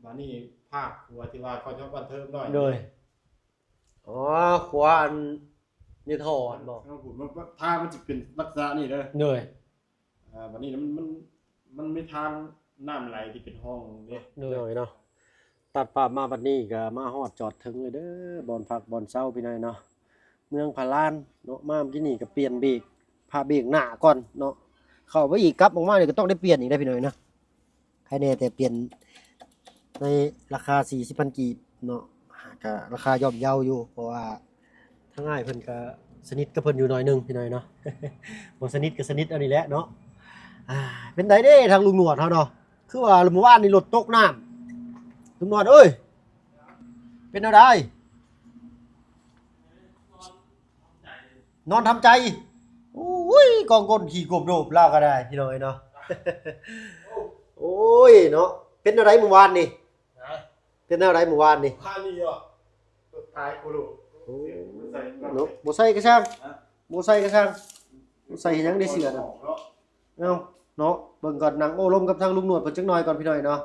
ບາດນີ້ພາກຂົວທີ່ວ່າເຂົາເຈົ້າບັນເທີມໜ້ອຍ ໂດຍ ອໍ ຂົວອັນໃນທໍ່ຫັ້ນບໍ? ທາງພຸ້ນ ມັນ ມັນ ທາງມັນຊິເປັນລັກສະນະນີ້ເດີ ໂດຍ ອ່າ ບາດນີ້ມັນ ມັນ ມັນມີທາງນ້ຳໄຫຼທີ່ເປັນຮ່ອງເດ້ ໂດຍເນາະ. ຕັດພາບມາບັດນີ້ກໍມາຮອດຈອດເຖິງເລີຍເດີ ບ່ອນພັກບ່ອນເຊົາພີ່ນ້ອງເນາະ ເມືອງພະລານເນາະ. ມາເມື່ອກີ້ນີ້ກໍປ່ຽນເບຣກ ຜ້າເບຣກໜ້າກ່ອນເນາະ ເຂົ້າໄປອີກ ກັບອອກມານີ້ກໍຕ້ອງໄດ້ປ່ຽນອີກເດ້ພີ່ນ້ອງເນາະ. ໃຄແນ່ແຕ່ປ່ຽນໃນລາຄາສີ່ສິບພັນກີບເນາະ ກໍລາຄາຍ່ອມເຍົາຢູ່ ເພາະວ່າ ທາງອ້າຍເພິ່ນກໍສະໜິດກັບເພິ່ນຢູ່ໜ້ອຍໜຶ່ງພີ່ນ້ອງເນາະ ບໍ່ສະໜິດກໍສະໜິດເອົານີ້ແຫຼະເນາະ. ອ່າ ເປັນໃດເດ້ທາງລຸງໜວດເຮົາເນາະ ຄືວ່າມື້ວານນີ້ລົດຕົກນ້ຳ ລຸງໜວດເອີຍ ເປັນແນວໃດ? ນອນທຳໃຈ ໂອ້ຍ ກອງກົ້ນຂີ້ກົບໂດບລາວກໍໄດ້ພີ່ນ້ອງເອີຍເນາະ. ໂອ້ຍເນາະ ເປັນແນວໃດມື້ວານນີ້? ເປັນແນວໃດມື້ວານນີ້? ພານີ້ເນາະ ຕາຍໂຄໂລ ໂອ້ ບໍ່ໃສ່ ເນາະ ບໍ່ໃສ່ກະຊ່າງ ຮະ ບໍ່ໃສ່ກະຊ່າງ ບໍ່ໃສ່ເຮັດຫຍັງໄດ້ເສື້ອນະ ເນາະ ເນາະ. ເບິ່ງກ່ອນ ນັ່ງໂອ້ລົມກັບທາງລຸງໜວດເພິ່ນຈັກໜ່ອຍກ່ອນພີ່ນ້ອງເນາະ.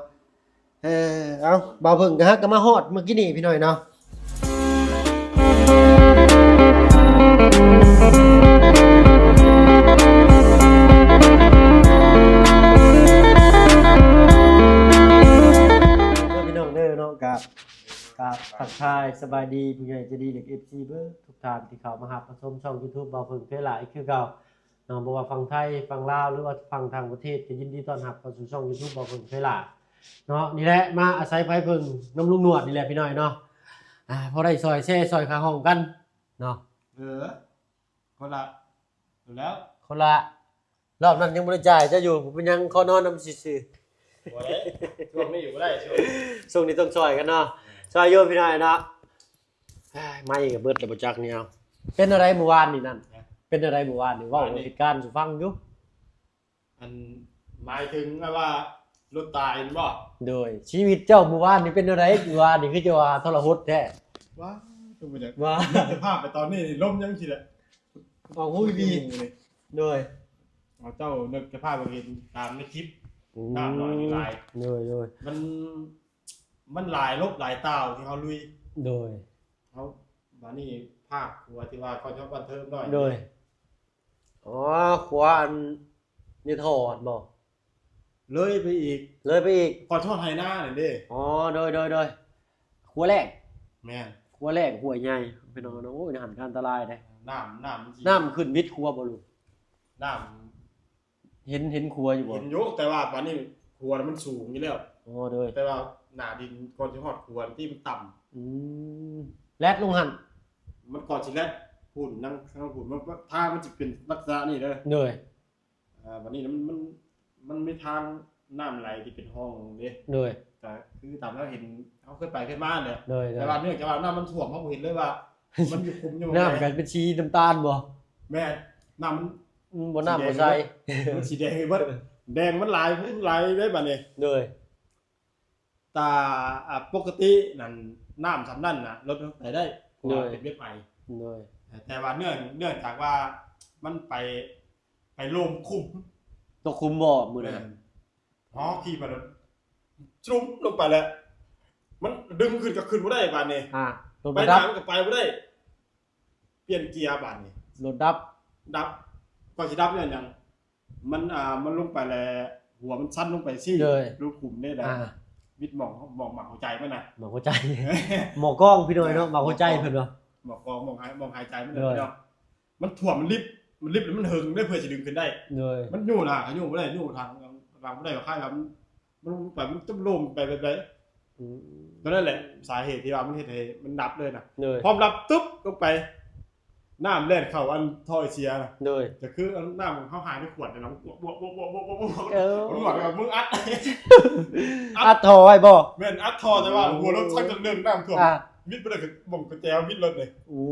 ເອີ ເອົາ ບ່າວເຜິ້ງກໍຫາກໍມາຮອດເມື່ອກີ້ນີ້ພີ່ນ້ອງເນາະ. ເດີພີ່ນ້ອງເດີເນາະ ກະ ກະທັກທາຍສະບາຍດີຜູ້ໃຫຍ່ໃຈດີ ແລະ ເອັຟຊີ ເບິດທຸກທ່ານທີ່ເຂົ້າມາຮັບມາຊົມຊ່ອງຢູທູບບ່າວເຜິ້ງເພລາອີກຄືເກົ່າເນາະ. ບໍ່ວ່າຝັ່ງໄທ ຝັ່ງລາວ ຫຼືວ່າຝັ່ງຕ່າງປະເທດ ກໍຍິນດີຕ້ອນຮັບເຂົ້າສູ່ຊ່ອງຢູທູບບ່າວເຜິ້ງເພລາເນາະ. ນີ້ແຫຼະ ມາອາໄສໄພເຜິ້ງນຳລຸງໜວດນີ້ແຫຼະພີ່ນ້ອງເນາະ. ອ່າ ພໍໄດ້ຊ່ອຍແຊຊ່ອຍຄ່າຫ້ອງກັນເນາະ. ເອີ ຄົນລະ ແລ້ວ ຄົນລະ ລອບນັ້ນຍັງບໍ່ໄດ້ຈ່າຍເຈົ້າຢູ່ ບໍ່ເປັນຫຍັງ ຂໍນອນນຳຊື່ໆ. ບໍ່ໄດ້ ຊ່ວງນີ້ຢູ່ບໍ່ໄດ້ ຊ່ວງ ຊ່ວງນີ້ຕ້ອງຊ່ອຍກັນເນາະ ຊ່ອຍຢູ່ພີ່ນ້ອງເນາະ. ອ້າຍ ໄມ້ກໍເບິດແລ້ວບໍ່ຈັກແນວ. ເປັນແນວໃດມື້ວານນີ້ນັ້ນ? ເປັນແນວໃດມື້ວານນີ້? ເວົ້າເຫດການສູ່ຟັງຢູ່. ອັນ ໝາຍເຖິງແບບວ່າລົດຕາຍແມ່ນບໍ່? ໂດຍ ຊີວິດເຈົ້າມື້ວານນີ້ເປັນແນວໃດ? ມື້ວານນີ້ຄືຈະວ່າທໍລະຫົດແທ້. ວ້າ ຄືບໍ່ຢາກ ວ່າ ຈະພາໄປຕອນນີ້ລົມຍັງຊິແຫຼະ ເອົາຫູຍບີ ໂດຍ ເອົາເຈົ້ານຶກຈະພາໄປເຫັນຕາມໃນຄລິບ ອືມ ນ້ຳໜ້ອຍນີ້ຫຼາຍ ໂດຍໆ ມັນ ມັນຫຼາຍລົບຫຼາຍຕ່າວທີ່ເຮົາລຸຍ ໂດຍ ເຮົາ ບາດນີ້ພາກຂົວທີ່ວ່າເຂົາເຈົ້າບັນເທີມໜ້ອຍ ໂດຍ ອໍ ຂົວອັນໃນທໍ່ຫັ້ນບໍ? ເລີຍໄປອີກ ເລີຍໄປອີກ ກ່ອນຮອດໄຮ່ນານັ້ນເດ້. ອໍ ໂດຍໆໆ ຂົວແລກ ແມ່ນ ຂົວແລກຫ້ວຍໃຫຍ່ ພີ່ນ້ອງເນາະ. ໂອ້ຍ ຫັ້ນກໍອັນຕະລາຍເດ້ ນ້ຳ ນ້ຳມັນຊິ ນ້ຳຂຶ້ນມິດຂົວບໍ່ລຸງ? ນ້ຳ ເຫັນ ເຫັນຂົວຢູ່ບໍ່? ເຫັນຢູ່ ແຕ່ວ່າບາດນີ້ຂົວມັນສູງຢູ່ແລ້ວ. ອໍ ໂດຍ ແຕ່ວ່າໜ້າດິນກ່ອນຊິຮອດຂົວທີ່ມັນຕ່ຳ ອືມ ແລັດລົງຫັ້ນ ມັນກ່ອນຊິແລັດພຸ້ນ ທາງ ທາງພຸ້ນ ມັນ ທາງມັນຊິເປັນລັກສະນະນີ້ເດີ ໂດຍ ອ່າ ບາດນີ້ມັນ ມັນ ມັນມີທາງນ້ຳໄຫຼທີ່ເປັນຮ່ອງເດ້ ໂດຍ ກໍຄືຕາມເຮົາເຫັນ ເຮົາເຄີຍໄປເຄີຍມາແຫຼະ ໂດຍໆ ແຕ່ວ່າເນື່ອງຈາກວ່ານ້ຳມັນຖ້ວມ ເຮົາບໍ່ເຫັນເລີຍວ່າມັນຢູ່ຂຸມຢູ່ ນ້ຳກໍເປັນສີນ້ຳຕານບໍ່? ແມ່ນ ນ້ຳມັນ ອືມ ບໍ່ ນ້ຳບໍ່ໃສ ມັນສີແດງໄປເບິດ ແດງ ມັນຫຼາຍ ມັນຫຼາຍເດ້ບາດນີ້ ໂດຍ ແຕ່ ອ່າ ປົກກະຕິນັ້ນ ນ້ຳສ່ຳນັ້ນນະ ລົດໄປໄດ້ ເພາະວ່າ ໂດຍ ເປັນເວັບໄອ ໂດຍ ແຕ່ວ່າເນື່ອງ ເນື່ອງຈາກວ່າມັນໄປ ໄປໂລມຂຸມ ຕົກຂຸມບໍ່ມື້ນັ້ນ? ແມ່ນ ອໍ ຂີ່ໄປແລ້ວ ຈຸ້ມລົງໄປແລ້ວ ມັນດຶງຂຶ້ນກໍຂຶ້ນບໍ່ໄດ້ບາດນີ້ ອ່າ ລົດ ໄປໜ້າມັນກໍໄປບໍ່ໄດ້ ປ່ຽນເກຍບາດນີ້ ລົດດັບ ດັບ ກໍຊິດັບຍ້ອນຫຍັງ? ມັນ ອ່າ ມັນລົງໄປແລ້ວ ຫົວມັນຊັນລົງໄປຊີ້ ໂດຍ ລົງຂຸມເດ້ ອ່າ ມິດໝ່ອງ ໝ່ອງໝາກຫົວໃຈມັນນະ ໝາກຫົວໃຈ ໝໍກອງ ພີ່ນ້ອງເນາະ ໝາກຫົວໃຈເພິ່ນວ່າ ໝໍກອງ ໝ່ອງຫາຍ ໝ່ອງຫາຍໃຈມັນ ໂດຍ ເນາະ ມັນຖ້ວມ ມັນລິບ ມັນລິບແລ້ວມັນເຫິງເດ້ ເພື່ອຊິດຶງຂຶ້ນໄດ້ ໂດຍ ມັນຍູ້ໜ້າກໍຍູ້ບໍ່ໄດ້ ຍູ້ທາງຫຼັງບໍ່ໄດ້ ຄ້າຍວ່າມັນ ມັນໄປ ມັນຈະໂລມໄປແບບໃດ ອືມ ກໍນັ້ນແຫຼະ ສາເຫດທີ່ວ່າມັນເຮັດໃຫ້ມັນດັບເລີຍນະ ໂດຍ ພ້ອມດັບຕຶບລົງໄປ ນ້ຳແລ່ນເຂົ້າອັນທໍ່ໄອເສຍນະ ໂດຍ ກໍຄືນ້ຳເຮົາຫາຍໃນຂວດນະ ບວກໆໆໆໆ ເອີ ມັນບອກວ່າ ມຶງອັດ ອັດ ອັດທໍ່ໄວ້ບໍ່? ແມ່ນ ອັດທໍ່ ແຕ່ວ່າ ອືມ ຫົວລົດສັກເລື່ອງນ້ຳຖ້ວມ ອ່າ ບິດບໍ່ໄດ້ ກະໝ່ອງກະແຈວບິດລົດເລີຍ ໂອ້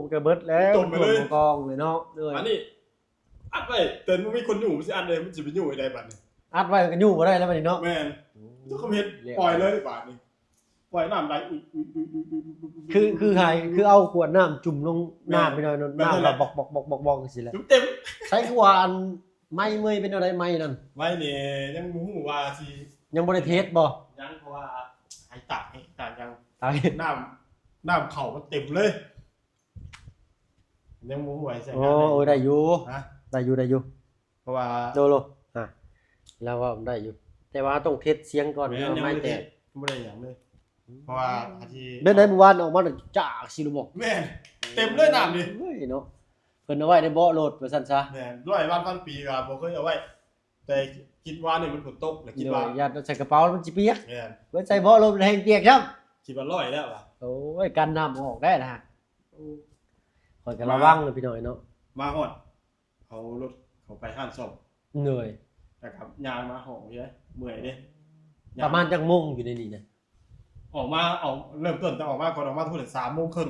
ມັນກະເບິດແລ້ວ ຈົມໄປເລີຍ ກອງເລີຍເນາະ ໂດຍ ອັນນີ້ ອັດໄວ້ ແຕ່ບໍ່ມີຄົນຍູ້ ມັນຊິອັດໄດ້ ມັນຊິໄປຍູ້ໃຫ້ໄດ້ບາດນີ້ ອັດໄວ້ກໍຍູ້ບໍ່ໄດ້ແລ້ວບາດນີ້ເນາະ ແມ່ນ ໂອ້ ເຈົ້າກໍເຮັດ ແລ້ວ ປ່ອຍເລີຍບາດນີ້ ປ່ອຍນ້ຳໄຫຼ ອຸຍ ອຸຍ ອຸຍ ອຸຍ ອຸຍ ອຸຍ ຄື ຄືໃຫ້ ຄືເອົາຂວດນ້ຳຈຸ່ມລົງ ແມ່ນ ນ້ຳໄປໜ້ອຍໜຶ່ງ ແມ່ນ ນ້ຳ ນັ້ນແຫຼະ ບອກໆໆໆ ຈັ່ງຊີ້ແຫຼະ ເຕັມໆ ໃສ່ຂວດ ໄມ້ເມີຍເປັນແນວໃດໄມ້ນັ້ນ? ໄມ້ນີ້ຍັງບໍ່ຮູ້ວ່າຊິ ຍັງບໍ່ໄດ້ເທສບໍ່? ຍັງ ເພາະວ່າ ນ້ຳ ນ້ຳເຂົ້າມັນເຕັມເລີຍ ຍັງບໍ່ຮູ້ວ່າຊິໃຊ້ ໂອ້ ງານໄດ້ຢູ່ ໂອ້ ໄດ້ຢູ່ ຮະ ໄດ້ຢູ່ ໄດ້ຢູ່ ເພາະວ່າ ໂລໂລ ຮະ ລາວເວົ້າໄດ້ຢູ່ ແຕ່ວ່າຕ້ອງເທັດສຽງກ່ອນ ແມ່ນ ເພາະວ່າໄມ້ແຕກ ຍັງບໍ່ໄດ້ເທັດ ຍັງບໍ່ໄດ້ຫຍັງເລີຍ ເພາະວ່າອາທິດ ເປັນໃດມື້ວານອອກມາ ຈາກຊິລະບໍ ແມ່ນ ເຕັມເລີຍນ້ຳນີ້ ໂອ້ຍເນາະ ເພິ່ນເອົາໄວ້ໃນເບາະລົດວ່າຊັ້ນຊະ ແມ່ນ ຮ້ອຍວັນພັນປີກໍບໍ່ເຄີຍເອົາໄວ້ ແຕ່ຄິດວ່ານີ້ມັນຝົນຕົກ ແລ້ວຄິດວ່າ ໂດຍ ຢ້ານໃສ່ກະເປົາແລ້ວມັນຊິປຽກ ແມ່ນ ໄວ້ໃສ່ເບາະລົດແຮງປຽກຊ້ຳ ຄິດວ່າລອຍແລ້ວວ່າ ໂອ້ຍ ກັນນ້ຳອອກໄດ້ນະ ໂອ້ ຂ້ອຍກໍລະວັງເລີຍພີ່ນ້ອງເນາະ ມາຮອດ ເອົາລົດເຂົ້າໄປຮ້ານສ້ອມ ໂດຍ ແລ້ວກໍຍ່າງມາຫ້ອງເດ້ ເມື່ອຍເດ້ ປະມານຈັກໂມງຢູ່ໃນນີ້ນະ? ອອກມາ ອອກ ເລີ່ມຕົ້ນແຕ່ອອກມາ ກ່ອນອອກມາພຸ້ນສາມໂມງເຄິ່ງ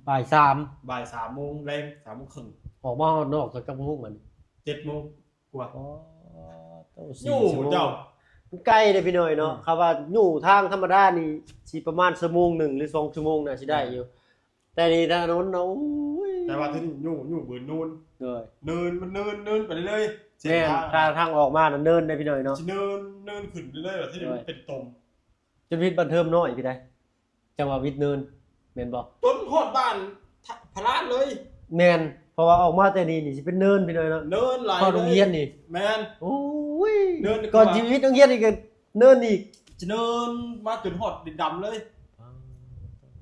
ບ່າຍສາມ ບ່າຍສາມໂມງແລງ ສາມໂມງເຄິ່ງ ອອກມາຮອດນອກຈັກໂມງບັດນີ້? ເຈັດໂມງກວ່າ ອໍ ໂຕ ສີ່ຊົ່ວໂມງ ຢູ່ເຈົ້າ ມັນໄກເດ້ພີ່ນ້ອງເນາະ ອືມ ຄຳວ່າຢູ່ທາງທຳມະດານີ້ຊິປະມານຊົ່ວໂມງໜຶ່ງ ຫຼື ສອງຊົ່ວໂມງນະ ຊິໄດ້ຢູ່ ແມ່ນ ແຕ່ນີ້ຖະໜົນນະ ໂອ້ຍ ແຕ່ວ່າທີ່ນີ້ຢູ່ ຢູ່ບືນນູນ ໂດຍ ເນີນ ມັນເນີນ ເນີນໄປເລື້ອຍໆ ເສັ້ນທາງ ແມ່ນ ທາງ ທາງອອກມານະເນີນເດ້ພີ່ນ້ອງເນາະ ຊິເນີນ ເນີນຂຶ້ນເລື້ອຍໆ ແລ້ວທີ່ນີ້ ໂດຍ ມັນເປັນຕົມ ຈົນວິດບ້ານເທີມນ້ອຍພີ້ໃດ ຈັ່ງວ່າວິດເນີນ ແມ່ນບໍ່? ຈົນຮອດບ້ານພະລານເລີຍ ແມ່ນ ເພາະວ່າອອກມາແຕ່ນີ້ນີ້ຊິເປັນເນີນພີ່ນ້ອງເນາະ ເນີນຫຼາຍ ຮອດໂຮງຮຽນນີ້ ແມ່ນ ໂອ້ຍ ເນີນ ກ່ອນຊິວິດໂຮງຮຽນນີ້ກໍເນີນອີກ ຊິເນີນມາຈົນຮອດດິນດຳເລີຍ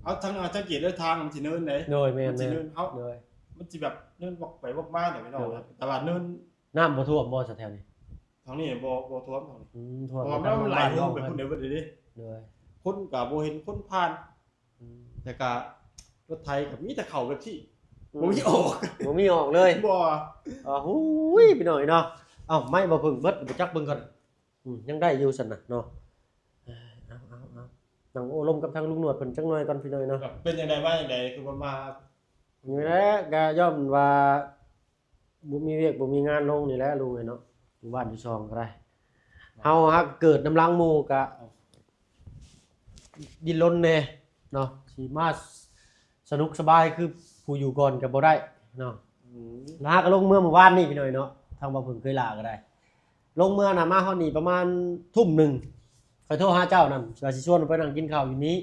ເອົາ ທາງ ເອົາ ສັງເກດເລີຍ ທາງມັນຊິເນີນເດ້ ໂດຍ ແມ່ນ ມັນຊິເນີນ ເອົາ ໂດຍ ມັນຊິແບບເນີນວອກໄປວອກມາເດ້ພີ່ນ້ອງ ໂດຍ ແຕ່ວ່າເນີນ ນ້ຳບໍ່ຖ້ວມບໍ່ ສະແຖວນີ້? ທາງນີ້ບໍ່ ບໍ່ຖ້ວມທາງນີ້ ອືມ ຖ້ວມ ເພາະວ່າມັນຫຼາຍໂຮງໄປພຸ້ນເດ້ ເບິດເດ້ ໂດຍ ຄົນກໍບໍ່ເຫັນຄົນຜ່ານ ອືມ ແຕ່ກໍລົດໄຖກໍມີແຕ່ເຂົ້າແບບທີ່ ອືມ ບໍ່ມີອອກ ບໍ່ມີອອກເລີຍ ບໍ່ ໂອ້ຍ ພີ່ນ້ອງເອີຍເນາະ ເອົ້າ ໄມ້ບໍ່ເພິ່ງເບິດ ບໍ່ຈັກເບິ່ງກ່ອນ ອືມ ຍັງໄດ້ຢູ່ຊັ້ນນະເນາະ ເອົາ ເອົາ ເອົາ ນັ່ງໂອ້ລົມກັບທາງລຸງໜວດເພິ່ນຈັກໜ່ອຍກ່ອນ ພີ່ນ້ອງເອີຍເນາະ ເປັນຈັ່ງໃດ ມາຈັ່ງໃດ ຄືບໍ່ມາ ນີ້ແຫຼະ ກໍຍ້ອນວ່າ ບໍ່ມີວຽກບໍ່ມີງານລົງນີ້ແຫຼະລຸງເອີຍເນາະ ຢູ່ບ້ານຢູ່ຊ່ອງກໍໄດ້ ເຮົາຫາກເກີດນຳຫຼັງໝູ່ກະ ເອົ້າ ດີ້ນລົນແດ່ເນາະ ຊິມາສະໜຸກສະບາຍຄືຜູ້ຢູ່ກ່ອນກໍບໍ່ໄດ້ເນາະ ອືມ ລາກໍລົງເມືອມື້ວານນີ້ພີ່ນ້ອງເນາະ ທາງບ່າວເຜິ້ງເຄີຍລາກໍໄດ້ ລົງເມືອນະ ມາຮອດນີ້ປະມານທຸ່ມໜຶ່ງ ຂ້ອຍໂທຫາເຈົ້ານັ້ນ ວ່າຊິຊວນໄປນັ່ງກິນເຂົ້າຢູ່ນີ້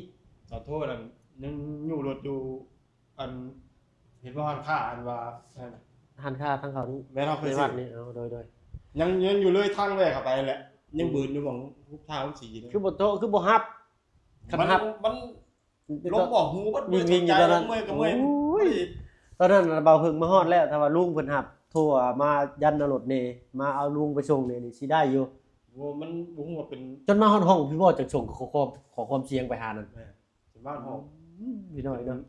ຕອນໂທນັ້ນຍັງຢູ່ລົດຢູ່ ອັນ ເຫັນບໍ່ຮ້ານຄ້າ ອັນວ່າ ຮ້ານຄ້າທາງເຂົ້ານີ້ ແມ່ນ ເຮົາເຄີຍຊື້ ໃນວັດນີ້ ເອົາ ໂດຍ ໂດຍ ຍັງ ຍັງຢູ່ເລີຍທາງແວ່ເຂົ້າໄປຫັ້ນແຫຼະ ຍັງບືນຢູ່ໝ່ອງຮູບທ້າວມັນສີນະ ຄືບໍ່ໂທ ຄືບໍ່ຮັບ ຄັນຮັບ ມັນ ມັນລົມອອກຫູເບິດ ວິ່ງໆຢູ່ຕອນນັ້ນ ເມື່ອຍກໍເມື່ອຍ ໂອ້ຍ ຕອນນັ້ນນະ ບ່າວເຜິ້ງມາຮອດແລ້ວ ຖ້າວ່າລຸງເພິ່ນຮັບ ໂທມາຢັນເອົາລົດແດ່ ມາເອົາລຸງໄປສົ່ງແດ່ນີ້ ຊິໄດ້ຢູ່ ໂອ້ ມັນບໍ່ຮູ້ວ່າເປັນ ຈົນມາຮອດຫ້ອງພີ້ບໍ່ ຈັ່ງສົ່ງຂໍ້ຄວາມ ຂໍ້ຄວາມສຽງໄປຫານັ້ນ ແມ່ນ ຈົນມາຮອດຫ້ອງ ອືມ ພີ່ນ້ອງເນາະ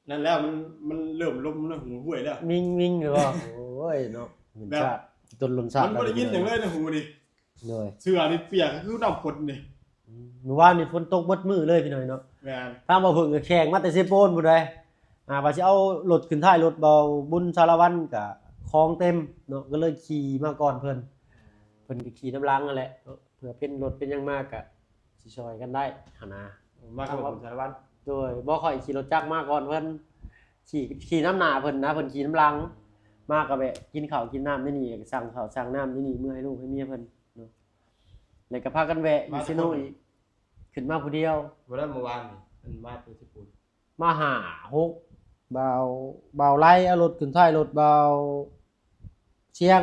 ນັ້ນແລ້ວ ມັນ ມັນເລີ່ມລົມໃນຫູຫ້ວຍແລ້ວ ວິ່ງໆ ເລີຍວ່າ ໂອ້ຍເນາະ ເປັນຊາດ ຈົນລົນຊາດ ມັນບໍ່ໄດ້ຍິນຫຍັງເລີຍໃນຫູນີ້ ໂດຍ ເສື້ອນີ້ປຽກຄືນ້ຳຝົນນີ້ ອືມ ມື້ວານນີ້ຝົນຕົກເບິດມື້ເລີຍພີ່ນ້ອງເນາະ ແມ່ນ ທາງບ່າວເຜິ້ງກໍແຂ່ງມາແຕ່ເຊໂປນພຸ້ນໃດ ອ່າ ວ່າຊິເອົາລົດຂຶ້ນທ້າຍລົດບ່າວບຸນສາລະວັນ ກໍຂອງເຕັມເນາະ ກໍເລີຍຂີ່ມາກ່ອນເພິ່ນ ເພິ່ນກໍຂີ່ນຳຫຼັງຫັ້ນແຫຼະເນາະ ເພື່ອເປັນລົດເປັນຫຍັງມາກໍຊິຊ່ອຍກັນໄດ້ຫັ້ນນະ ມາກັບບ່າວບຸນສາລະວັນ ໂດຍ ບໍ່ ຂ້ອຍຂີ່ລົດຈັກມາກ່ອນເພິ່ນ ຂີ່ ຂີ່ນຳໜ້າເພິ່ນນະ ເພິ່ນຂີ່ນຳຫຼັງ ມາກໍແວະກິນເຂົ້າກິນນ້ຳໃນນີ້ ກໍສັ່ງເຂົ້າສັ່ງນ້ຳໃນນີ້ ເມືອໃຫ້ລູກໃຫ້ເມຍເພິ່ນເນາະ ແລ້ວກໍພາກັນແວະຢູ່ເຊໂນອີກ ຂຶ້ນມາຜູ້ດຽວ ບໍ່ໄດ້ ເມື່ອວານນີ້ ອັນມາແຕ່ເຊໂປນ ມາຫ້າ ຫົກ ບ່າວ ບ່າວໄລເອົາລົດຂຶ້ນທ້າຍລົດ ບ່າວ ຊຽງ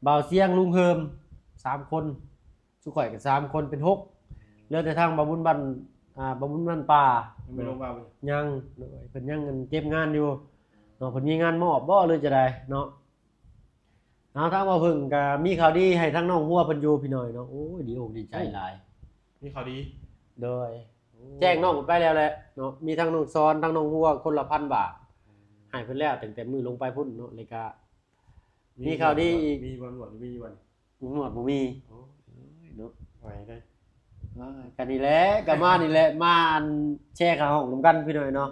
ບ່າວຊຽງ ລຸງເຮີມ ສາມຄົນ ຊຸມຂ້ອຍກໍສາມຄົນເປັນຫົກ ເຫຼືອແຕ່ທາງບ່າວບຸນບ້ານ ອ່າ ບ່າວບຸນບ້ານປ່າ ຍັງບໍ່ລົງມາບໍ່? ຍັງ ໂດຍ ເພິ່ນຍັງເກັບງານຢູ່ເນາະ ເພິ່ນມີງານມອບບໍ່ ຫຼືຈັ່ງໃດເນາະ ເອົາ ທາງບ່າວເຜິ້ງກໍມີຂ່າວດີໃຫ້ທາງນ້ອງຫົວເພິ່ນຢູ່ພີ່ນ້ອງເນາະ ໂອ້ຍ ດີອົກດີໃຈຫຼາຍ ມີຂ່າວດີ ໂດຍ ໂອ້ ແຈ້ງນ້ອງເພິ່ນໄປແລ້ວແຫຼະເນາະ ມີທັງນ້ອງຊອນ ທັງນ້ອງຫົວ ຄົນລະພັນບາດ ໃຫ້ເພິ່ນແລ້ວຕັ້ງແຕ່ມື້ລົງໄປພຸ້ນເນາະ ແລ້ວກໍ ມີ ມີຂ່າວດີອີກ ມີບໍ່ ໜວດ ມີຢູ່ບໍ່ນີ້? ໜວດບໍ່ມີ ໂອ້ຍ ເນາະ ໄຫວເດ້ ອ່າ ກໍນີ້ແຫຼະ ກໍມານີ້ແຫຼະ ມາ ອັນ ແຊຄ່າຫ້ອງນຳກັນພີ່ນ້ອງເນາະ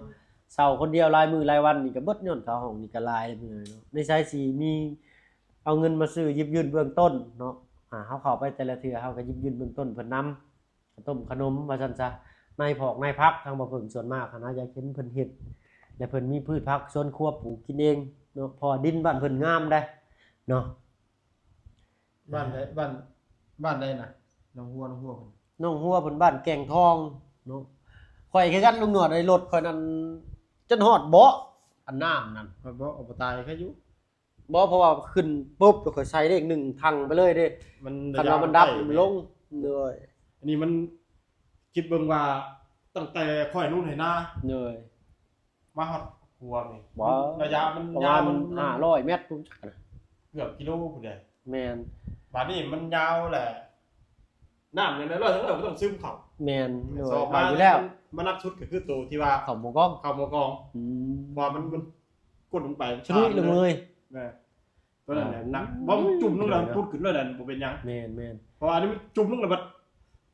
ເຊົ່າຄົນດຽວຫຼາຍມື້ຫຼາຍວັນນີ້ກໍເບິດຍ້ອນຄ່າຫ້ອງນີ້ກໍຫຼາຍແລ້ວພີ່ນ້ອງເນາະ ໃນສາຍສີມີເອົາເງິນມາຊື້ ຢິບຢືມເບື້ອງຕົ້ນເນາະ ອ່າ ເຮົາເຂົ້າໄປແຕ່ລະເທື່ອ ເຮົາກໍຢິບຢືມເບື້ອງຕົ້ນເພິ່ນນຳ ເຂົ້າຕົ້ມຂະໜົມວ່າຊັ້ນຊະ ໃນຜອກໃນຜັກ ທາງບ່າວເຜິ້ງສ່ວນມາກຫັ້ນນະ ຢາກເຫັນເພິ່ນເຮັດ ແລະ ເພິ່ນມີພືດຜັກສວນຄົວປູກກິນເອງເນາະ ເພາະວ່າດິນບ້ານເພິ່ນງາມເດ້ເນາະ ບ້ານໃດ ບ້ານ ບ້ານໃດນະ ນ້ອງຫົວ ນ້ອງຫົວເພິ່ນ ນ້ອງຫົວເພິ່ນບ້ານແກ້ງທອງເນາະ ໂ ຂ້ອຍຄືກັນ ລຸງໜວດເອີຍ ລົດຂ້ອຍນັ້ນຈົນຮອດເບາະ ອັນນ້ຳນັ້ນ ຂ້ອຍບໍ່ເອົາບໍ່ຕາຍ ໃຄຢູ່. ບໍ່ ເພາະວ່າຂຶ້ນປຸບ ແລ້ວຂ້ອຍໃສ່ເລກໜຶ່ງທັງໄປເລີຍເດ້ ມັນ ຄັນວ່າມັນດັບ ລະຍະມັນໄກ ມັນລົງ. ໂດຍ ອັນນີ້ມັນ ຄິດເບິ່ງວ່າ ຕັ້ງແຕ່ຂ້ອຍລົງໄຖນາ ໂດຍ ມາຮອດຄົວນີ້ ບໍ່ ມັນ ລະຍະມັນ ປະມານ ຍາວ ມັນ ຫ້າຮ້ອຍແມັດພຸ້ນຈັກນະ ເກືອບກິໂລພຸ້ນເດ້. ແມ່ນ ບາດນີ້ມັນຍາວແຫຼະ ນ້ຳໃນຮ້ອຍທັງຮ້ອຍກໍຕ້ອງຊຶມເຂົ້າ. ແມ່ນ ໂດຍ ຊອກມາ ເຂົ້າຢູ່ແລ້ວ ມັນໜັກສຸດກໍຄືໂຕທີ່ວ່າເຂົ້າໝໍກອງ ເຂົ້າໝໍກອງ. ອືມ ເພາະວ່າມັນ ມັນກົດລົງໄປ ຊະລຸຍລົງເລີຍ. ແມ່ນ ຕົວນັ້ນແຫຼະໜັກ ອ່າ ບໍ່ຈຸ່ມລົງແລ້ວ ໂດຍ ປຸດຂຶ້ນເລີຍນັ້ນ ບໍ່ເປັນຫຍັງ. ແມ່ນໆ ເພາະວ່າອັນນີ້ມັນຈຸ່ມລົງແລ້ວບັດ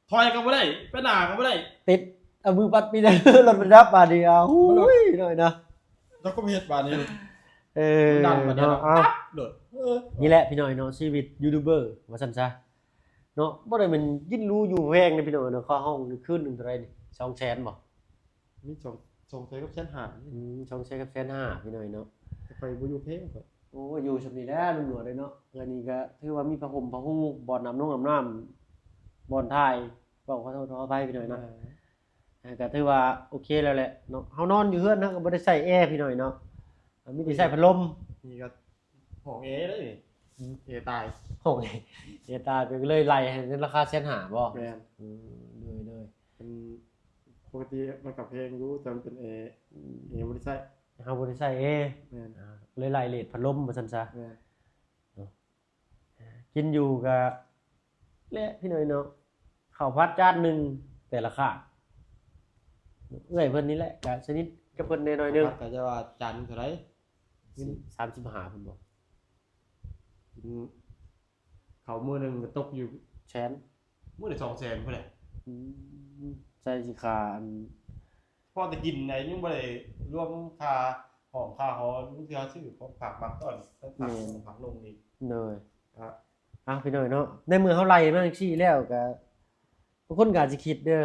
ຖອຍກໍບໍ່ໄດ້ ໄປໜ້າກໍບໍ່ໄດ້ ຕິດ ເອົາມືປັດປີດ ລົດມັນດັບບາດນີ້ ເອົາ ໂອ້ຍ ນ້ອຍນະ ແລ້ວກໍເຮັດບາດນີ້ ເອີ ດັນບາດນີ້ ເນາະ ເອົາ ຕັບໂດດ ເອີ ນີ້ແຫຼະພີ່ນ້ອງເນາະ ຊີວິດຢູທູບເບີວ່າຊັ້ນຊະເນາະ. ບໍ່ໄດ້ແມ່ນກິນຫຼູຢູ່ແພງເດ້ພີ່ນ້ອງເນາະ ຄ່າຫ້ອງຄືນໜຶ່ງເທົ່າໃດນີ້ ສອງແສນບໍ່? ມີສອງ ສອງແສນກັບແສນຫ້າ. ອືມ ສອງແສນກັບແສນຫ້າພີ່ນ້ອງເນາະ ແຕ່ຂ້ອຍບໍ່ຢູ່ແພງ ຂ້ອຍ ໂອ້ຍ ຢູ່ສ່ຳນີ້ແຫຼະ ລຸງໜວດເອີຍເນາະ. ເຮືອນນີ້ກໍຖືວ່າມີຜ້າຫົ່ມຜ້າຫູ ບ່ອນອາບນົງອາບນ້ຳ ບ່ອນຖ່າຍ ເວົ້າຂໍໂທດຂໍອະໄພພີ່ນ້ອງເນາະ. ເອີ ກໍຖືວ່າໂອເຄແລ້ວແຫຼະເນາະ ເຮົານອນຢູ່ເຮືອນ ເຮົາກໍບໍ່ໄດ້ໃຊ້ແອພີ່ນ້ອງເນາະ ມີແຕ່ໃຊ້ພັດລົມ. ນີ້ກໍຫ້ອງແອເດ້ນີ້ ອືມ ແອຕາຍ ຫ້ອງແອ ແອຕາຍ ກໍເລີຍໄລ່ໃຫ້ໃນລາຄາແສນຫ້າບໍ່? ແມ່ນ ອືມ ໂດຍໆ ມັນ ປົກກະຕິມັນກໍແພງຢູ່ ແຕ່ມັນເປັນແອ ອືມ ແອບໍ່ໄດ້ໃຊ້ ເຮົາບໍ່ໄດ້ໃຊ້ແອ. ແມ່ນ ອ່າ ເລີຍໄລ່ເຣດພັດລົມວ່າຊັ້ນຊະ. ແມ່ນ ເນາະ ກິນຢູ່ກະແຫຼະພີ່ນ້ອງເນາະ ເຂົ້າຜັດຈານໜຶ່ງແຕ່ລະຄາບ ເອື້ອຍເພິ່ນນີ້ແຫຼະ ກະສະໜິດກັບເພິ່ນແດ່ໜ້ອຍໜຶ່ງ. ເຂົ້າຜັດກະຈະວ່າຈານເທົ່າໃດ? ສາມສິບຫ້າພຸ້ນບໍ່? ກິນເຂົ້າມື້ໜຶ່ງກໍຕົກຢູ່ແສນ ມື້ລະສອງແສນພຸ້ນແຫຼະ. ອືມ ໃສ່ຊິຄ່າອັນ ພໍແຕ່ກິນໄດ໋ ຍັງບໍ່ໄດ້ລວມຄ່າຫ້ອງຄ່າຫໍ ບາງເທື່ອຊື້ຂອງຝາກບາງຕອນ ແມ່ນ ຝາກລົງອີກ. ໂດຍ ອ່າ ອ່ະ ພີ່ນ້ອງເນາະ ໃນເມື່ອເຮົາໄລ່ມາຈັ່ງຊີ້ແລ້ວກະ ບາງຄົນກໍອາດຊິຄິດເດີ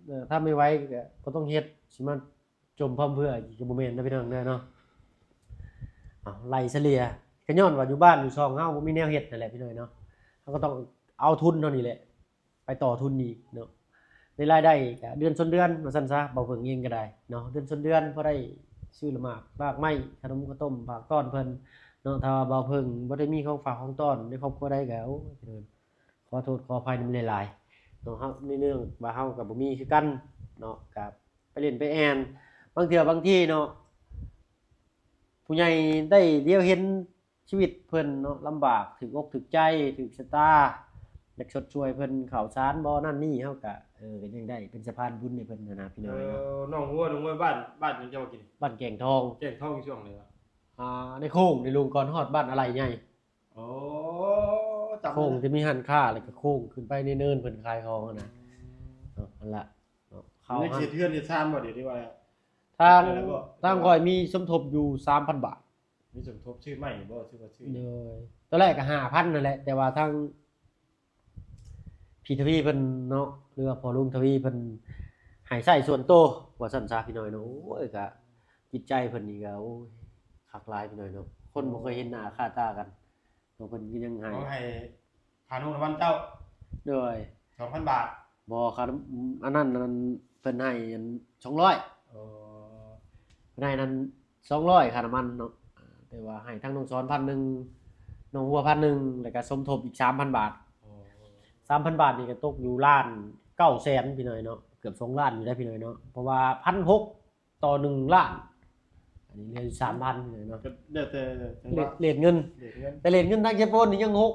ເອີ ຖ້າໄມ່ໄຫວກໍບໍ່ຕ້ອງເຮັດ ຊິມາຈົມພ້ອມເພື່ອອີກກໍບໍ່ແມ່ນນະພີ່ນ້ອງເດີເນາະ. ເອົາ ໄລ່ສະເລ່ຍ ກໍຍ້ອນວ່າຢູ່ບ້ານຢູ່ຊ່ອງເຮົາບໍ່ມີແນວເຮັດນັ້ນແຫຼະພີ່ນ້ອງເນາະ ເຮົາກໍຕ້ອງເອົາທຶນເຮົານີ້ແຫຼະ ໄປຕໍ່ທຶນອີກເນາະ. ໃນລາຍໄດ້ກະເດືອນຊົນເດືອນວ່າຊັ້ນຊະ ເບົາເຜິ້ງເອງກໍໄດ້ເນາະ ເດືອນຊົນເດືອນພໍໄດ້ຊື້ລະໝາກລາກໄມ້ ຂະໜົມເຂົ້າຕົ້ມຝາກຕ້ອນເພິ່ນເນາະ. ຖ້າວ່າເບົາເຜິ້ງບໍ່ໄດ້ມີຂອງຝາກຂອງຕ້ອນໃນຄອບຄົວໃດກໍ ໂອ້ຍ ຂໍໂທດຂໍອະໄພນຳຫຼາຍໆເນາະ. ເຮົາ ໃນເລື່ອງວ່າເຮົາກໍບໍ່ມີຄືກັນເນາະ ກໍໄປຫຼິ້ນໄປແອ່ນ ບາງເທື່ອບາງທີເນາະ ຜູ້ໃຫຍ່ໄດ້ລຽວເຫັນ ຊີວິດເພິ່ນເນາະ ລຳບາກ ຖືກອົກຖືກໃຈ ຖືກຊະຕາ ຢາກຊົດຊ່ວຍເພິ່ນ ເຂົ້າສານບໍ່ ນັ້ນນີ້ ເຮົາກະ ເອີ ກໍຍັງໄດ້ເປັນສະພານບຸນໃຫ້ເພິ່ນຫັ້ນນະ ພີ່ນ້ອງເອີຍເນາະ. ນ້ອງຫົວ ນ້ອງຫົວ ບ້ານ ບ້ານຫຍັງເຈົ້າວ່າກີ້ນີ້? ບ້ານແກ້ງທອງ. ແກ້ງທອງຢູ່ຊ່ວງໃດວະ? ອ່າ ໃນໂຄ້ງນີ້ ລົງກ່ອນຮອດບ້ານອາໄລໃຫຍ່. ໂອ້ ຈຳ ໂຄ້ງທີ່ມີຮ້ານຄ້າ ແລ້ວກໍໂຄ້ງຂຶ້ນໄປໃນເນີນເພິ່ນຂາຍຂອງຫັ້ນນະ. ອືມ ເນາະ ຫັ້ນລະເນາະ. ເຂົາ ຍັງເຮັດເຮືອນເຮັດຊານບໍ່ ດຽວນີ້ວ່າ? ທາງ ທາງຂ້ອຍມີສົມທົບຢູ່ສາມພັນບາດ. ມີສົມທົບຊື້ໃໝ່ບໍ່ ຫຼືວ່າຊື້? ໂດຍ ຕອນແລກກໍຫ້າພັນນັ້ນແຫຼະ ແຕ່ວ່າທາງພີ່ທະວີເພິ່ນເນາະ ຫຼືວ່າພໍ່ລຸງທະວີເພິ່ນໃຫ້ໃຊ້ສ່ວນໂຕວ່າຊັ້ນຊະ ພີ່ນ້ອງເນາະ. ໂອ້ຍ ກະຈິດໃຈເພິ່ນນີ້ກະ ໂອ້ຍ ຄັກຫຼາຍ ພີ່ນ້ອງເນາະ ຄົນບໍ່ເຄີຍເຫັນໜ້າຄ່າຕາກັນ ໂຕເພິ່ນກໍຍັງໃຫ້ ເອົາໃຫ້ ຄ່ານ້ຳມັນເຈົ້າ. ໂດຍ ສອງພັນບາດ. ບໍ່ ຄ່ານ້ຳ ອັນນັ້ນ ອັນນັ້ນ ເພິ່ນໃຫ້ອັນ ສອງຮ້ອຍ. ເອີ ເພິ່ນໃຫ້ນັ້ນ ສອງຮ້ອຍ ຄ່ານ້ຳມັນເນາະ. ອ່າ ແຕ່ວ່າໃຫ້ທາງນ້ອງສອນພັນໜຶ່ງ ນ້ອງຫົວພັນໜຶ່ງ ແລ້ວກໍສົມທົບອີກສາມພັນບາດ. ອໍ ສາມພັນບາດນີ້ກໍຕົກຢູ່ລ້ານເກົ້າແສນ ພີ່ນ້ອງເນາະ ເກືອບສອງລ້ານຢູ່ໄດ໋ ພີ່ນ້ອງເນາະ ເພາະວ່າພັນຫົກ ຕໍ່ໜຶ່ງລ້ານ ອັນນີ້ເຫຼືອຢູ່ສາມພັນເລີຍເນາະ. ກໍແລ້ວແຕ່ຈັງຫວະ ເລດເງິນ ເລດເງິນ ແຕ່ເລດເງິນທາງເຊໂປນນີ້ຍັງຫົກ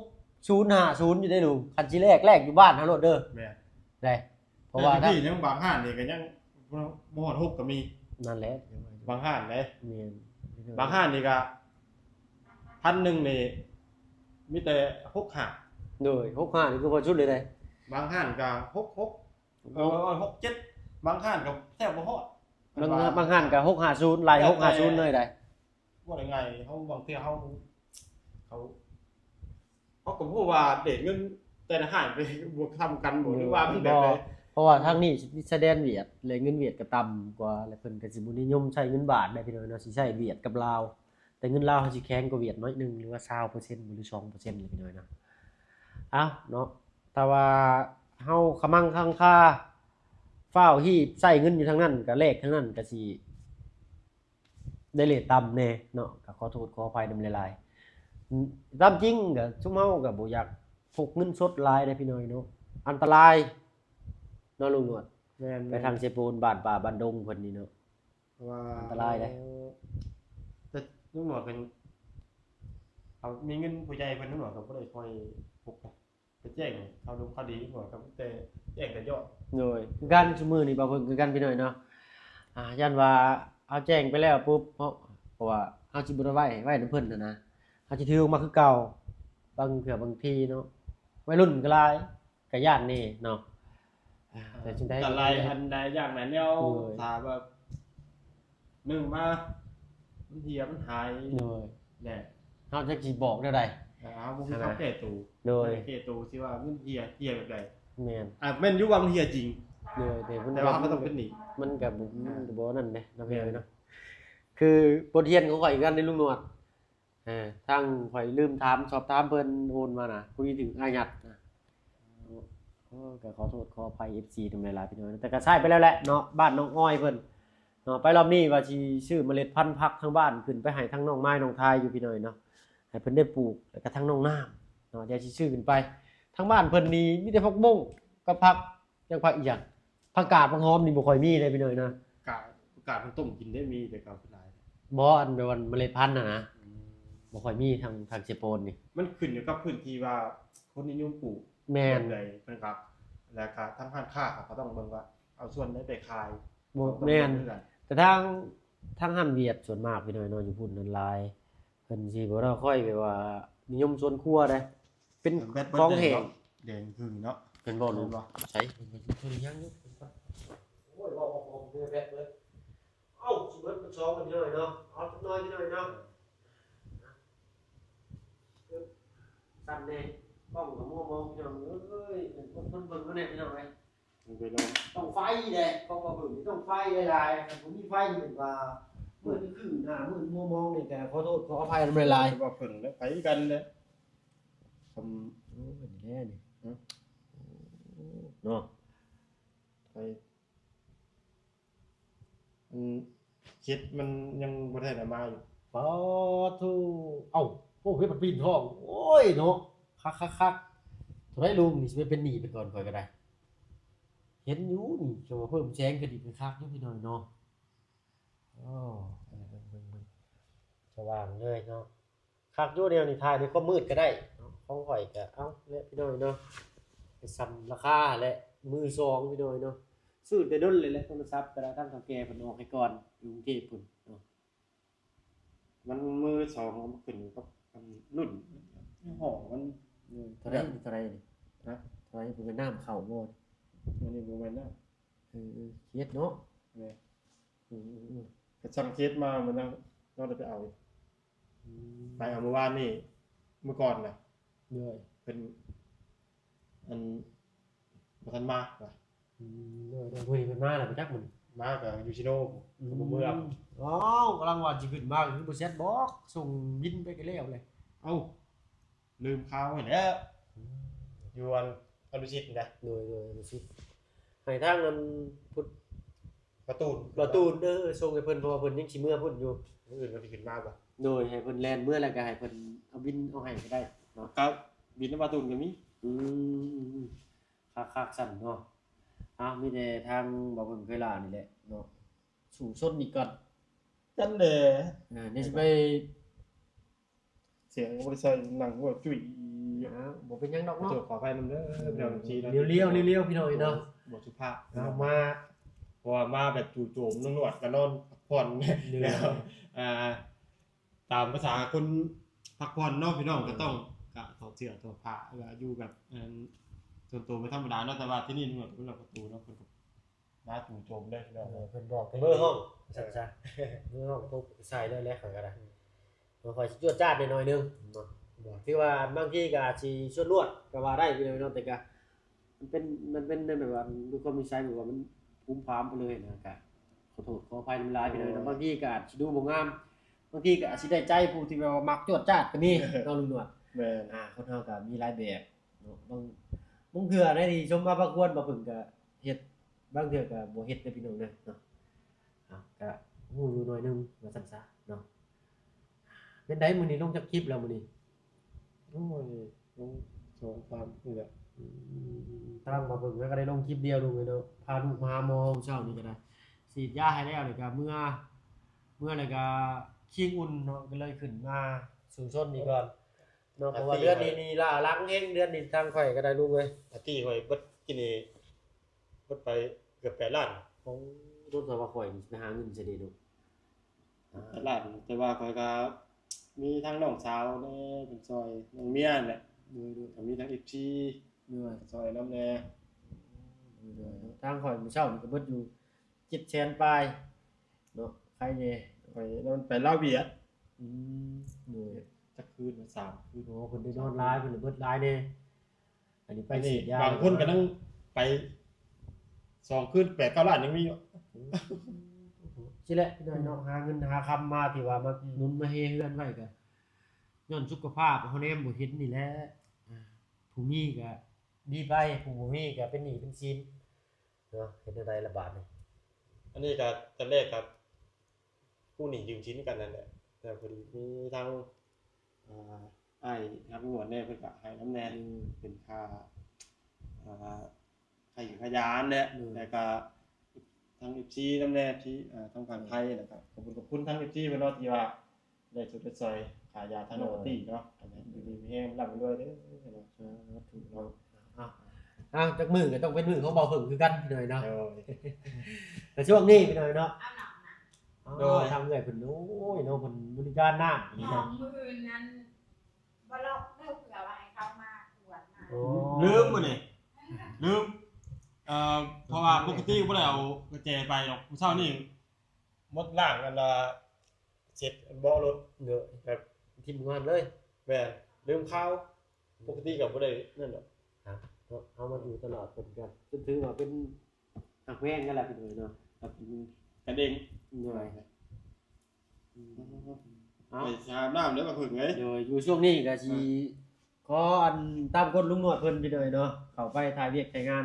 ສູນຫ້າສູນຢູ່ເດ້ລຸງ. ຄັນຊິແລກ ແລກຢູ່ບ້ານເຮົາໂລດເດີ. ແມ່ນ ໄດ້ ເພາະວ່າ ແຕ່ຢູ່ພີ້ຍັງບາງຮ້ານນີ້ກໍຍັງບໍ່ ບໍ່ຮອດຫົກກໍມີ. ນັ້ນແຫຼະ ບາງຮ້ານເດ້. ແມ່ນ ບາງຮ້ານນີ້ກໍພັນໜຶ່ງນີ້ມີແຕ່ຫົກຫ້າ. ໂດຍ ຫົກຫ້ານີ້ຄືພໍສຸດເລີຍເດ້. ບາງຮ້ານກໍຫົກຫົກ ເອີ ຫົກເຈັດ ບາງຮ້ານກໍແທບບໍ່ຮອດ. ບາງ ບາງຮ້ານກໍຫົກຫ້າສູນ ໄລ່ຫົກຫ້າສູນເລີຍໄດ໋. ເວົ້າງ່າຍໆ ເຮົາ ບາງເທື່ອເຮົາ ເຮົາ ເຮົາກໍບໍ່ຮູ້ວ່າເລດເງິນແຕ່ລະຮ້ານໄປບວກສ່ຳກັນບໍ່ ຫຼືວ່າມັນແບບໃດ? ເພາະວ່າທາງນີ້ຕິດຊາຍແດນຫວຽດ ແລະ ເງິນຫວຽດກໍຕ່ຳກວ່າ ແລະ ເພິ່ນກໍຊິບໍ່ນິຍົມໃຊ້ເງິນບາດໄດ໋ ພີ່ນ້ອງເນາະ ຊິໃຊ້ຫວຽດກັບລາວ. ແຕ່ເງິນລາວເຮົາຊິແຂງກວ່າຫວຽດໜ້ອຍໜຶ່ງ ຫຼືວ່າຊາວເປີເຊັນ ຫຼືສອງເປີເຊັນ ພີ່ນ້ອງເນາະ. ເອົ້າເນາະ ຖ້າວ່າເຮົາຂະມັງຄັງຄາ ຝ ຟ້າວຮີບໃຊ້ເງິນຢູ່ທາງນັ້ນ ກໍແລກທາງນັ້ນ ກໍຊິໄດ້ເຣດຕ່ຳແດ່ເນາະ ກໍຂໍໂທດຂໍອະໄພນຳຫຼາຍໆ. ອາ ຕາມຈິງກໍຊຸມເຮົາກໍບໍ່ຢາກພົກເງິນສົດຫຼາຍເດ້ພີ່ນ້ອງເນາະ ອັນຕະລາຍເນາະ ລຸງໜວດ. ແມ່ນໆ ໄປທາງເຊໂປນ ບ້ານປ່າບ້ານດົງເພິ່ນນີ້ເນາະ ເພາະວ່າ ອັນຕະລາຍເດ້. ແຕ່ລຸງໜວດເພິ່ນ ເຂົາມີເງິນຜູ້ໃຫຍ່ເພິ່ນ ລຸງໜວດກໍບໍ່ໄດ້ຄ່ອຍພົກນະ ໄປແຈ້ງຂ່າວດົງຂ່າວດີ ລຸງໜວດກໍມີແຕ່ແຈ້ງແຕ່ຍອດ. ໂດຍ ຄືກັນ ຊຸມມື້ນີ້ບ່າວເພິ່ງຄືກັນພີ່ນ້ອງເນາະ. ອ່າ ຢ້ານວ່າເຮົາແຈ້ງໄປແລ້ວປຸບ ເຮົາ ເພາະວ່າເຮົາຊິບໍ່ໄດ້ໄວ້ ໄວ້ນຳເພິ່ນຫັ້ນນະ ເຮົາຊິຖືອອກມາຄືເກົ່າ. ບາງເທື່ອບາງທີເນາະ ໄວລຸ້ນກໍຫຼາຍ ກະຢ້ານແດ່ເນາະ. ອ່າ ອ່າ ແຕ່ຈັ່ງໃດກໍຫຼາຍອັນຫຼາຍຢ່າງຫຼາຍແນວ. ໂດຍ ຖ້າວ່າໜຶ່ງມາ ມັນເຫຍມັນຫາຍ. ໂດຍ ແຫຼະ ເຮົາຈັກຊິບອກແນວໃດ ເຮົາບໍ່ມີຄຳແກ້ໂຕ. ໂດຍ ແກ້ໂຕຊິວ່າມັນເຫຍ ເຫຍແບບໃດ. ແມ່ນ ອ່າ ແມ່ນຢູ່ວ່າມັນເຫຍຈິງ. ໂດຍ ແຕ່ມັນ ແຕ່ວ່າເຮົາບໍ່ຕ້ອງເປັນໜີ້ ມັນກະບໍ່ ອ່າ ມັນກະບໍ່ນັ້ນເດ້ເນາະ. ແມ່ນ ພີ່ນ້ອງເນາະ ຄືບົດຮຽນຂອງຂ້ອຍຄືກັນເດ້ລຸງໜວດ. ເອີ ທາງຂ້ອຍລືມຖາມ ສອບຖາມເພິ່ນໂອນມານະ ຜູ້ນີ້ຖືກອາຍັດນະ. ໂອ້ ກໍຂໍໂທດຂໍອະໄພເອັຟຊີນຳຫຼາຍໆ ພີ່ນ້ອງ ແຕ່ກໍໃຊ້ໄປແລ້ວແຫຼະເນາະ ບ້ານນ້ອງອ້ອຍເພິ່ນເນາະ. ໄປລອບນີ້ວ່າຊິຊື້ເມລັດພັນຜັກທາງບ້ານຂຶ້ນໄປໃຫ້ທາງນ້ອງມາຍນ້ອງທາຍຢູ່ ພີ່ນ້ອງເນາະ ໃຫ້ເພິ່ນໄດ້ປູກ ແລ້ວກໍທາງນ້ອງນ້ຳເນາະ ດຽວຊິຊື້ຂຶ້ນໄປ. ທາງບ້ານເພິ່ນນີ້ມີແຕ່ຜັກບົ້ງກັບຜັກ ຈັກຜັກອີ່ຫຍັງ ຜັກກາດຜັກຫອມນີ້ບໍ່ຄ່ອຍມີເດ້ພີ່ນ້ອງເນາະ. ກາດ ກາດມັນຕົ້ມກິນໄດ້ ມີແຕ່ເກົ່າຄືຫຼາຍ. ບໍ່ ອັນແບບວ່າເມລັດພັນນະນະ. ອືມ ບໍ່ຄ່ອຍມີທາງ ທາງເຊໂປນນີ້. ມັນຂຶ້ນຢູ່ກັບພື້ນທີ່ວ່າຄົນນິຍົມປູກ. ແມ່ນ ແບບໃດເພິ່ນກໍ ແລ້ວກໍທາງຮ້ານຄ້າເຂົາກໍຕ້ອງເບິ່ງວ່າເອົາສ່ວນໃດໄປຂາຍ. ບໍ່ ແມ່ນ ແຕ່ທາງ ທາງຮ້ານຫວຽດສ່ວນມາກພີ່ນ້ອງເນາະ ຢູ່ພຸ້ນນັ້ນຫຼາຍ ເພິ່ນຊິບໍ່ໄດ້ຄ່ອຍແບບວ່ານິຍົມສວນຄົວເດ້ ເປັນຂອງແຫ້ງ. ແດງຫຶ່ງເນາະ ເຫັນບໍ່ລຸງ? ໃສ ເພິ່ນຍັງຢູ່. ໂອ້ຍ ເວົ້າອອກໆ ເບິດ ເບິດ. ເອົ້າ ຊິເບິດເປັນສອງກັນພີ່ນ້ອງເນາະ ເອົາຈັກໜ້ອຍພີ່ນ້ອງເນາະ. ສັ່ນແດ່ ກ້ອງກໍມົວມອງພີ່ນ້ອງເອີຍ ເປັນຄົນເບິ່ງເນາະພີ່ນ້ອງເອີຍ. ຕ້ອງໄຟເດ້ ຂອງບໍ່ເບິ່ງນີ້ຕ້ອງໄຟຫຼາຍໆ ຄັນບໍ່ມີໄຟນີ້ແມ່ນວ່າມືດຄືນນະ ມືດມົວມອງນີ້ ກໍຂໍໂທດຂໍອະໄພນຳຫຼາຍໆ. ວ່າເພິ່ງແລ້ວໄປຄືກັນແຫຼະ ຄຳ ໂອ້ຍ ນີ້ແຫຼະນີ້ ຮະ ເນາະ ໄປ ອັນເຂດມັນຍັງບໍ່ໄດ້ນຳມາຢູ່. ປາໂທ້ ເອົ້າ ໂອ້ ເຮັດມັນປີນທ້ອງ ໂອ້ຍເນາະ ຄັກໆໆ. ເທົ່າໃດລຸງນີ້ ຊິໄປເປັນໜີ້ເພິ່ນກ່ອນ ຂ້ອຍກໍໄດ້. ເຫັນຢູ່ນີ້ ຈະວ່າເພີ່ມແສງຂຶ້ນອີກກໍຄັກຢູ່ພີ່ນ້ອງເນາະ. ໂອ້ ເບິ່ງໆ ສະຫວ່າງເລີຍເນາະ. ຄັກຢູ່ແນວນີ້ ຖ່າຍໃນຄວາມມືດກໍໄດ້ເນາະ. ຂອງຂ້ອຍກໍເອົາແຫຼະພີ່ນ້ອງເນາະ ກໍສ່ຳລາຄາແຫຼະ ມືສອງພີ່ນ້ອງເນາະ. ຊື້ແຕ່ດົນເລີຍແຫຼະ ໂທລະສັບກໍໄດ້ ທາງເຖົ້າແກ່ເພິ່ນອອກໃຫ້ກ່ອນ ຢູ່ກຸງເທບພຸ້ນເນາະ. ມັນມືສອງ ມັນຂຶ້ນຢູ່ກັບອັນລຸ້ນ ຍີ່ຫໍ້ມັນ. ເອີ ເທົ່າໃດ ເທົ່າໃດນີ້? ຮະ ເທົ່າໃດ? ບໍ່ແມ່ນນ້ຳເຂົ້າບໍ່? ອັນນີ້ບໍ່ແມ່ນນ້ຳ ເອີ ເອີ ເຂດເນາະ. ແມ່ນ ເອີ ເອີ ເອີ ກໍສັ່ງເຂດມາ ມັນຍັງ ຍັງໄດ້ໄປເອົາຢູ່. ອືມ ໄປເອົາມື້ວານນີ້ ມື້ກ່ອນນະ. ໂດຍ ເພິ່ນ ອັນ ບໍ່ທັນມາວ່າ. ອືມ ໂດຍໆ ມື້ນີ້ເພິ່ນມາແລ້ວບໍ່ຈັກມື້ນີ້ ມາກໍຢູ່ຊິໂນ ອືມ ກໍບໍ່ເມືອ. ອ້າວ ກຳລັງວ່າຊິຂຶ້ນມາ ຄືບໍ່ແຊັດບອກ ສົ່ງບິນໄປກໍແລ້ວແຫຼະ. ເອົ້າ ລືມຂ່າວຫັ້ນແຫຼະ ອືມ ຢູ່ອັນ ອະນຸສິດນະ. ໂດຍໆ ອະນຸສິດ ໃຫ້ທາງອັນພຸດ ປະຕູນ ປະຕູນ ເອີ ສົ່ງໃຫ້ເພິ່ນ ເພາະວ່າເພິ່ນຍັງຊິເມືອພຸ້ນຢູ່. ມື້ອື່ນເພິ່ນຊິຂຶ້ນມາບໍ່? ໂດຍ ໃຫ້ເພິ່ນແລ່ນເມືອ ແລ້ວກໍໃຫ້ເພິ່ນເອົາບິນເອົາໃຫ້ກໍໄດ້ເນາະ. ກັບບິນປະຕູນກໍມີ. ອືມ ຄັກໆ ຊັ້ນເນາະ. ເອົາ ມີແຕ່ທາງບ່າວເພິ່ງເຄີຍລານີ້ແຫຼະເນາະ ສູ້ຊົນອີກກ່ອນ. ຈັ່ງໃດ ອ່າ ດຽວຊິໄປ ສຽງບໍ່ໄດ້ໃສ່ ນັ່ງເວົ້າຈຸ້ຍ. ອ່າ ບໍ່ເປັນຫຍັງດອກເນາະ ຂໍໂທດຂໍອະໄພນຳເດີ ເອີ ພີ່ນ້ອງເອັຟຊີເນາະ. ລ້ຽວໆ ລ້ຽວໆ ພີ່ນ້ອງເອີຍເນາະ ບໍ່ສຸພາບ ເອົາມາ ເພາະວ່າມາແບບຈູ່ໂຈມ ນອນຫຼວດກໍນອນພັກຜ່ອນ. ແລ້ວ ອ່າ ຕາມພາສາຄົນພັກຜ່ອນເນາະ ພີ່ນ້ອງ ກໍຕ້ອງ ກໍຖອດເສື້ອຖອດຜ້າ ແລ້ວກໍຢູ່ແບບ ອັນ ສ່ວນໂຕເປັນທຳມະດາເນາະ. ແຕ່ວ່າທີ່ນີ້ ນວດເປັນປະຕູເນາະ ເພິ່ນກໍ ມາຈູ່ໂຈມເລີຍພີ່ນ້ອງ. ເອີ ເພິ່ນບອກເບີຫ້ອງ ເອີ ຊັ້ນຊະ ເບີຫ້ອງປຸບໃສ່ເລີຍແຫຼະ ຂ້ອຍກໍໄດ້. ອືມ ຂ້ອຍຊິຈວດຈາດໜ້ອຍໜຶ່ງເນາະ ຖືວ່າບາງທີກໍອາດຊິຊວນລວດກໍວ່າໄດ້ພີ່ນ້ອງເນາະ ແຕ່ກໍມັນເປັນ ມັນເປັນໃນແບບວ່າ ດ້ວຍຄວາມນິໄສແບບວ່າມັນພູມພາມໄປເລີຍນະ ກໍຂໍໂທດຂໍອະໄພນຳຫຼາຍພີ່ນ້ອງເນາະ. ໂອ້ຍ ບາງທີກໍອາດຊິດູບໍ່ງາມ ບາງທີກໍອາດຊິໄດ້ໃຈຜູ້ທີ່ແບບວ່າມັກຈວດຈາດກໍມີເນາະ ລຸງໜວດ. ແມ່ນ ອ່າ ຄົນເຮົາກໍມີຫຼາຍແບບ ເນາະ ບາງ ບາງເທື່ອໃນທີ່ຊົມວ່າພະຄວນບໍ່ເພິ່ງກະເຮັດ ບາງເທື່ອກໍບໍ່ເຮັດເດີພີ່ນ້ອງເດີເນາະ. ເອົາ ກໍຮູ້ຢູ່ໜ້ອຍໜຶ່ງວ່າຊັ້ນຊະເນາະ. ເປັນໃດມື້ນີ້ລົງຈັກຄລິບແລ້ວມື້ນີ້? ໂອ້ຍ ລົງສອງສາມນີ້ແຫຼະ. ອືມ ທາງບ່າວເຜິ້ງກໍໄດ້ລົງຄລິບດຽວໜຶ່ງເລີຍເນາະ ພາລູກມາຫາໝໍ ເຊົ້ານີ້ກໍໄດ້ ສີດຢາໃຫ້ແລ້ວ ແລ້ວກໍເມືອ ເມືອແລ້ວກໍຄີງອຸ່ນເນາະ ກໍເລີຍຂຶ້ນມາຊຸມຊົນນີ້ກ່ອນເນາະ ເພາະວ່າເດືອນນີ້ນີ້ລ້າຫຼັງແຮງ ເດືອນນີ້ທາງຂ້ອຍກໍໄດ້ ລຸງເອີຍ. ອາຕິຂ້ອຍເບິດກິນນີ້ ເບິດໄປເກືອບແປດລ້ານ. ໂອ້ ໂດນ ແຕ່ວ່າຂ້ອຍນີ້ໄປຫາເງິນໃສເດ ລູກ ແປດລ້ານ. ແຕ່ວ່າຂ້ອຍກໍມີທັງນ້ອງສາວແດ່ເພິ່ນຊ່ອຍ ນ້ອງເມຍແຫຼະ. ໂດຍໆ ກໍມີທັງເອັຟຊີ ໂດຍ ຊ່ອຍນຳແດ່. ໂດຍໆ ທາງຂ້ອຍມື້ເຊົ້ານີ້ກໍເບິດຢູ່ເຈັດແສນປາຍເນາະ ໃຄແດ່. ຂ້ອຍນອນໄປລາວຫວຽດ. ອືມ ໂດຍ ຈັກຄືນ ສາມຄືນ. ໂອ້ ເພິ່ນໄດ້ນອນຫຼາຍ ເພິ່ນເບິດຫຼາຍແດ່. ອັນນີ້ໄປ ອັນນີ້ສີດຢາ ບາງຄົນກໍຍັງໄປສອງຄືນ ແປດເກົ້າລ້ານຍັງມີຢູ່. ຊີ້ແຫຼະ ພີ່ນ້ອງເນາະ ຫາເງິນຫາຄຳມາ ທີ່ວ່າມາໜູນມາເຮເຮືອນໄວ້ ກໍຍ້ອນສຸຂະພາບເຮົາແນມບໍ່ເຫັນນີ້ແຫຼະ. ອ່າ ຜູ້ມີກໍດີໄປ ຜູ້ບໍ່ມີກໍເປັນໜີ້ເປັນສິນເນາະ. ເຮັດແນວໃດລະບາດນີ້? ອັນນີ້ກໍຕອນແລກກໍ ກູ້ໜີ້ຢືມສິນກັນນັ້ນແຫຼະ ແຕ່ພໍດີມີທາງ ອ່າ ອ້າຍຮັກງວດແດ່ ເພິ່ນກໍໃຫ້ນຳແດ່ ເປັນຄ່າ ອ່າ ຄ່າຢູ່ຄ່າຢາຫັ້ນແຫຼະ. ແລ້ວກໍທາງເອັຟຊີນຳແດ່ ທີ່ ອ່າ ທາງຝັ່ງໄທ ແລ້ວກໍຂອບຄຸນ ຂອບຄຸນທາງເອັຟຊີເພິ່ນເນາະ ທີ່ວ່າໄດ້ຊ່ວຍໄດ້ຊ່ອຍຄ່າຢາທາງນ້ອງອາຕິເນາະ. ໃຫ້ຢູ່ດີມີແຮງ ຮ່ຳລວຍເດີເນາະ ສາທຸເນາະ. ເອົາ ຈັກມື້ກໍຕ້ອງເປັນມື້ຂອງບ່າວເຜິ້ງຄືກັນ ພີ່ນ້ອງເນາະ. ໂດຍ ແຕ່ຊ່ວງນີ້ ພີ່ນ້ອງເນາະ ໂດຍ ທາງເອື້ອຍເພິ່ນ ໂອ້ຍເນາະ ເພິ່ນບໍລິການນ້ຳ ນ້ອງ ມື້ອື່ນນັ້ນບໍ່ລັອກເດີ ເພື່ອວ່າໃຫ້ເຂົາມາກວດມາ. ໂອ້ ລືມມື້ນີ້ ລືມ ເອີ ເພາະວ່າປົກກະຕິບໍ່ໄດ້ເອົາກະແຈໄປດອກ. ມື້ເຊົ້ານີ້ ໝົດລ້າງອັນລະເຊັດເບາະລົດ ເດີ ແບບຖິ້ມຢູ່ຫັ້ນເລີຍ. ແມ່ນ ລືມຄາວ ປົກກະຕິກໍບໍ່ໄດ້ນັ້ນດອກ. ເຮົາ ເຮົາມາຢູ່ຕະຫຼອດ ເພິ່ນກໍຖືວ່າເປັນຮັກແພງກັນລະ ພີ່ນ້ອງເນາະ ກັນເອງ. ໂດຍ ເອົາ ໄປອາບນ້ຳເດີ ບ່າວເຜິ້ງເອີຍ. ໂດຍ ຢູ່ຊ່ວງນີ້ກໍຊິ ອ່າ ຂໍອັນຕາມກົດລຸງໜວດເພິ່ນ ພີ່ນ້ອງເນາະ ເຂົ້າໄປຖ່າຍວຽກຖ່າຍງານ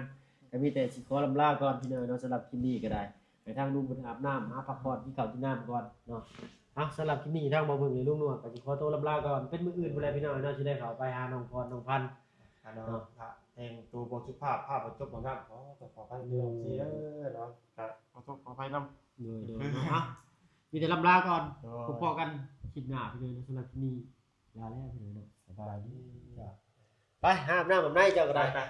ກໍມີແຕ່ຊິຂໍລຳລາກ່ອນ ພີ່ນ້ອງເນາະ. ສຳລັບຄລິບນີ້ກໍໄດ້ ໃຫ້ທາງລຸງເພິ່ນອາບນ້ຳ ຫາພັກຜ່ອນ ກິນເຂົ້າກິນນ້ຳກ່ອນເນາະ. ເອົາ ສຳລັບຄລິບນີ້ທາງບ່າວເຜິ້ງ ແລະ ລຸງໜວດກໍຊິຂໍໂຕລຳລາກ່ອນ ເປັນມື້ອື່ນພຸ້ນແຫຼະ ພີ່ນ້ອງເນາະ ຊິໄດ້ເຂົ້າໄປຫານ້ອງພອນ ນ້ອງພັນ ອັນເນາະ ເນາະ ຖ້າແຕ່ງໂຕບໍ່ສຸພາບ ພາບບໍ່ຈົບບໍ່ງາມ ຂໍໂທດຂໍອະໄພ ໂດຍ ເດີເນາະ ກໍຂໍໂທດຂໍອະໄພນຳ. ໂດຍໆ ເນາະ ມີແຕ່ລຳລາກ່ອນ ໂດຍ ພົບພໍ້ກັນຄລິບໜ້າ ພີ່ນ້ອງເນາະ. ສຳລັບຄລິບນີ້ລາແລ້ວ ພີ່ນ້ອງເນາະ ສະບາຍດີ. ໄປຫາອາບນ້ຳອາບໃນເຈົ້າກໍໄດ້ ໄປ ໄປ.